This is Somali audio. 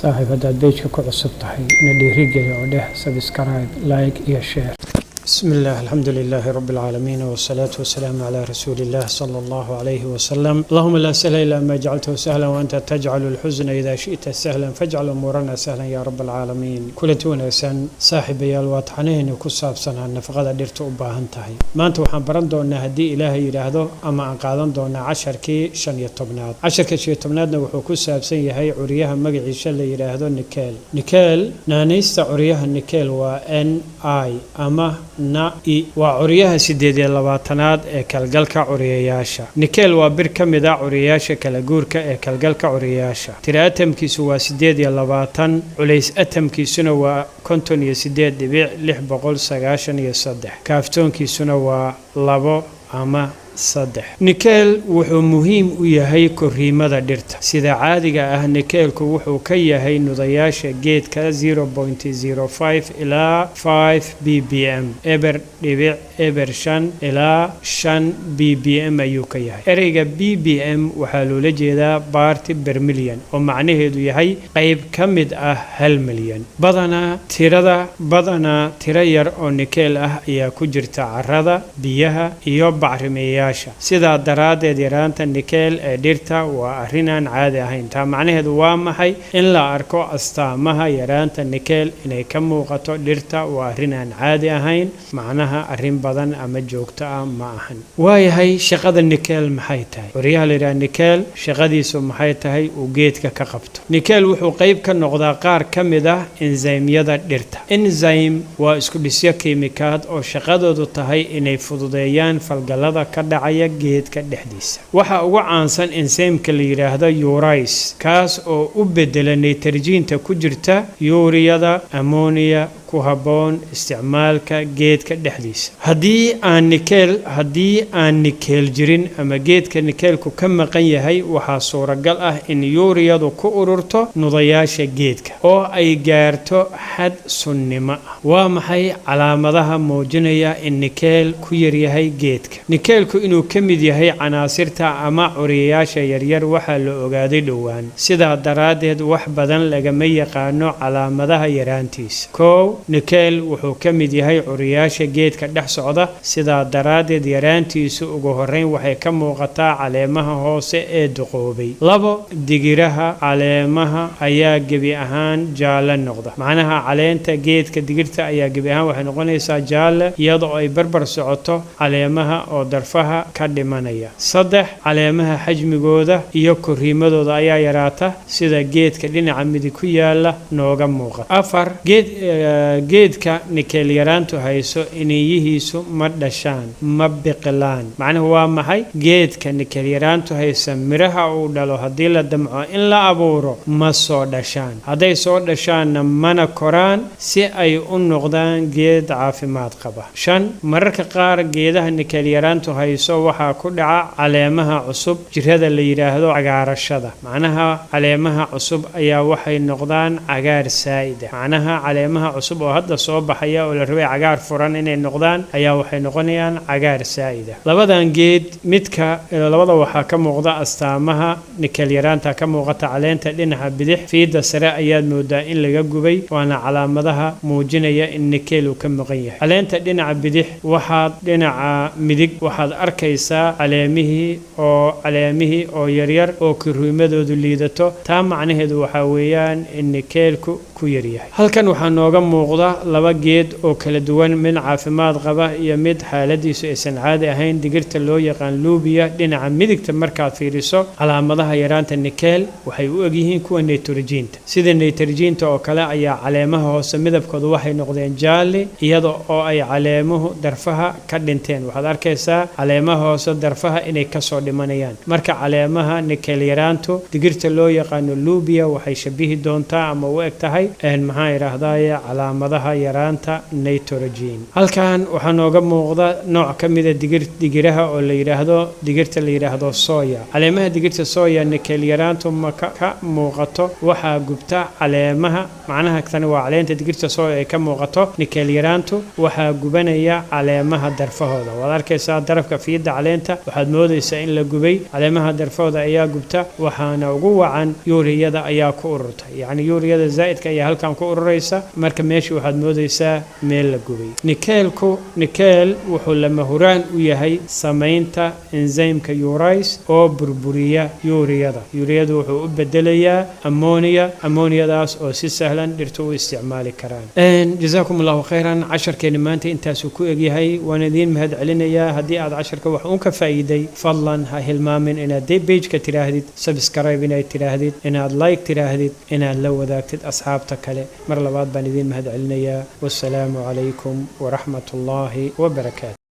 Saaxiib, haddaad page-ka ku cusub tahay, na dhiirigeli oo dheh subscribe, like iyo share. بسم الله، الحمد لله رب العالمين، والصلاة والسلام على رسول الله صلى الله عليه وسلم. اللهم لا سهل إلا ما جعلته سهلا، وأنت تجعل الحزن إذا شئت سهلا، فاجعل أمورنا سهلا يا رب العالمين. Kulanti wanaagsan, saaxiibayaal. Waa taxanahayna ku saabsanaa nafaqada dhirta u baahan tahay. Maanta waxaan baran doonaa, haddii Ilaahay yidhaahdo, ama aan qaadan doonaa casharkii 15aad. Casharka 15aadna wuxuu ku saabsan yahay curyaha magaciisa la yidhaahdo nickel. Nickel, naanaysta curyaha nickel waa Ni ama na i. Waa curyaha 28aad ee kalgalka curiyayaasha. Nickel waa bir ka mid a curiyayaasha kala guurka ee kalgalka curiyayaasha. Tira atamkiisu waa 28, culays atamkiisuna waa 58.693, kaaftoonkiisuna waa 2 ama 3. Nickel wuxuu muhiim u yahay koriimada dhirta. Sida caadiga ah, nickelku wuxuu ka yahay nudayaasha geedka 0.05 ilaa 5 ppm, 0.05 ilaa 5 ppm ayuu ka yahay. Ereyga ppm waxaa loola jeedaa part per million, oo macnaheedu yahay qayb ka mid ah 1 milyan. Badanaa tirada, badanaa tiro yar oo nickel ah ayaa ku jirta carrada, biyaha iyo bacrimiyayaasha. Sidaa daraaddeed, yaraanta nickel ee dhirta waa arrin aan caadi ahayn. Taa macnaheedu waa maxay? In la arko astaamaha yaraanta nickel inay ka muuqato dhirta waa arrin aan caadi ahayn, macnaha arrin badan ama joogto ah ma ahan. Waayahay, shaqada nickel maxay tahay? Curyaha la yidhaha nickel shaqadiisu maxay tahay uu geedka ka qabto? Nickel wuxuu qayb ka noqdaa qaar ka mid ah enzyme-yada dhirta. Enzyme waa isku dhisyo kiimikaad oo shaqadoodu tahay inay fududeeyaan falgallada ka dhacaya geedka dhexdiisa. Waxaa ugu caansan enzyme-ka la yidhaahdo urease, kaas oo u bedela nitrogen-ta ku jirta yuuriyada ammonia ku habboon isticmaalka geedka dhexdiisa. Haddii aan nickel jirin ama geedka nickelku ka maqan yahay, waxaa suuragal ah in yuuriyadu ku ururto nudayaasha geedka oo ay gaarto xad sunnimo ah. Waa maxay calaamadaha muujinaya in nickel ku yaryahay geedka? Nickelku inuu ka mid yahay canaasirta ama curiyayaasha yaryar waxaa la ogaaday dhowaan. Sidaa daraaddeed, wax badan lagama yaqaano calaamadaha yaraantiisa. Kow, nickel wuxuu ka mid yahay curiyayaasha geedka dhex socda. Sidaa daraaddeed, yaraantiisu ugu horreyn waxay ka muuqataa caleemaha hoose ee duqoobay. Labo, digiraha caleemaha ayaa gebi ahaan jaalle noqda. Macnaha, caleenta geedka digirta ayaa gebi ahaan waxay noqonaysaa jaalle, iyadoo ay barbar socoto caleemaha oo darfaha ka dhimanaya. Saddex, caleemaha xajmigooda iyo koriimadooda ayaa yaraata, sida geedka dhinaca midig ku yaala nooga muuqata. Afar, geedka nickel yaraantu hayso iniyihiisu ma dhashaan, ma biqilaan. Macnuhu waa maxay? Geedka nickel yaraantu haysa miraha uu dhalo haddii la damco in la abuuro, ma soo dhashaan. Hadday soo dhashaanna, mana koraan si ay u noqdaan geed caafimaad qaba. Shan, mararka qaar geedaha nickel yaraantu hayso waxaa ku dhaca caleemaha cusub jirada la yidhaahdo cagaarashada. Macnaha, caleemaha cusub ayaa waxay noqdaan cagaar saa'ida. Macnaha, caleemaha cusub oo hadda soo baxaya oo la rabay cagaar furan inay noqdaan ayaa waxay noqonayaan cagaar saa'ida. Labadan geed midka labada waxaa ka muuqda astaamaha nickel yaraanta ka muuqata. Caleenta dhinaca bidix fiida sare ayaad moodaa in laga gubay, waana calaamadaha muujinaya in nickel uu ka maqan yahay. Caleenta dhinaca bidix waxaad, dhinaca midig waxaad arkaysaa caleemihii oo yaryar oo koriimadoodu liidato. Taa macnaheedu waxaa weeyaan in nickelku ku yaryahay. Halkan waxaa nooga muuqda laba geed oo kala duwan, mid caafimaad qaba iyo mid xaaladiisu aysan caadi ahayn. Digirta loo yaqaan luubiya dhinaca midigta markaad fiiriso, calaamadaha yaraanta nickel waxay u egyihiin kuwa nitrogen-ta. Sida nitrogen-ta oo kale ayaa caleemaha hoose midabkoodu waxay noqdeen jaalli, iyada oo ay caleemuhu darfaha ka dhinteen. Waxaad arkaysaa caleemaha hoose darfaha inay kasoo dhimanayaan. Marka caleemaha nickel yaraantu digirta loo yaqaano luubiya waxay shabihi doontaa ama u eg tahay, maxaa idhaahdaye, calaamadaha. Calaamadaha yaraanta nitrogen. Halkan waxaa nooga muuqda nooc ka mida digir, digiraha oo la yidhaahdo, digirta la yidhaahdo soya. Caleemaha digirta soya nikel yaraantu ma ka muuqato. Waxaa gubta caleemaha. Macnaha tani waa caleenta digirta soya ay ka muuqato nikel yaraantu. Waxaa gubanaya caleemaha darfahooda. Waad arkaysaa darafka fiida caleenta, waxaad moodaysaa in la gubay. Caleemaha darfahooda ayaa gubta, waxaana ugu wacan yuuriyada ayaa ku ururtay, yacni yuuriyada zaa'idka ayaa halkan ku ururaysa. Marka meesha waxaad moodaysaa meel la gubay. Nikeelku, nikeel wuxuu lama huraan u yahay samaynta enzymka urease oo burburiya yuuriyada. Yuuriyadu wuxuu u bedelayaa ammonia, ammoniyadaas oo si sahlan dhirtu u isticmaali karaan. Jazaakum Allahu khayran. Casharkeeni maanta intaasuu ku egyahay. Waan idiin mahad celinayaa. Haddii aad casharka wax uun ka faa'iiday, fadlan ha hilmaamin inaad pageka tidhaahdid subscribe, inaad tidhaahdid, inaad like tidhaahdid, inaad la wadaagtid asxaabta kale. Mar labaad baan idiin mahad celinayaa. Wassalaamu calaykum waraxmat ullaahi wabarakaatu.